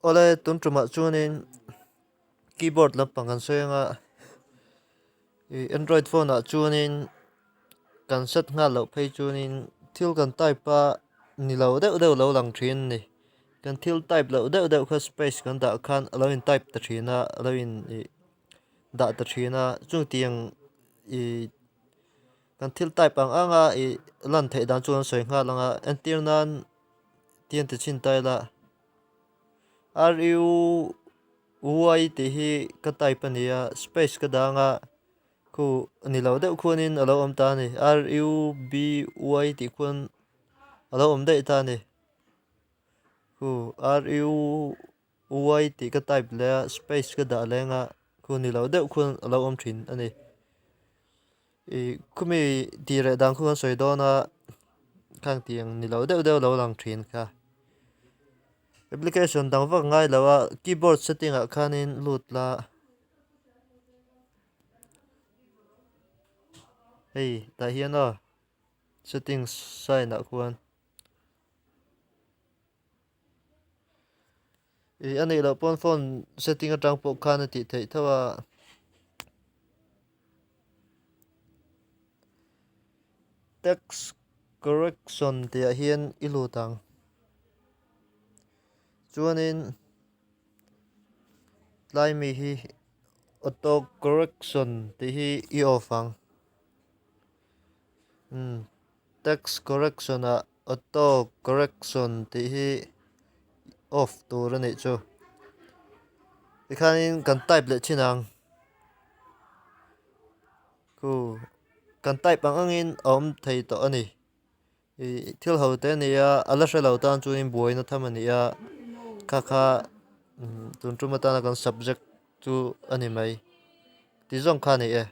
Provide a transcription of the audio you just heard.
Awle tun tumah chuanin keyboard lampang kan sawi anga ih android phone ah chuanin kan set nghal loh phei chuanin thil kan type a ni lo deuh deuh lo lang thin a ni kan thil type loh deuh deuh kha space kan dah khan a lo in type ta thin a a lo in ih dah ta thin a chutiang ih kan thil type ang ang a ih lan theih dan chu an sawi nghal ang a entir nan tian ti chhin ta ila R U Y tih hi ka type a ni a space ka dang a khu ni lo deuh khuanin a lo awm ta a ni R U B Y tih khuan a lo awm daih ta a ni khu R U Y tih ka type leh a space ka dah leng a khu ni lo deuh khuan a lo awm thin a ni ih khumi tih reh dan khu kan sawi dawn a khang tiang ni lo deuh deuh a lo lang thin kha application dang vak ngai lo a keyboard setting ah khanin lut la hei tah hian aw settings sign ah khuan. Ih a neih loh pawn phone setting atang pawh khan a tih theih tho a. Text correction tih ah hian i lut ang. Chuanin tlai mi hi auto correction tih hi i off ang. Umm. Text correction ah auto correction tih hi off tur a nih chu. Tikhanin kan type leh thin ang. Khu kan type ang angin a awm thei tawh a ni. Ih thil ho te a ni a, a la hre lo tan chuanin buaina tham a ni a, kha kha tun tum atana kan subject chu a ni mai. Ti zawng kha a ni e.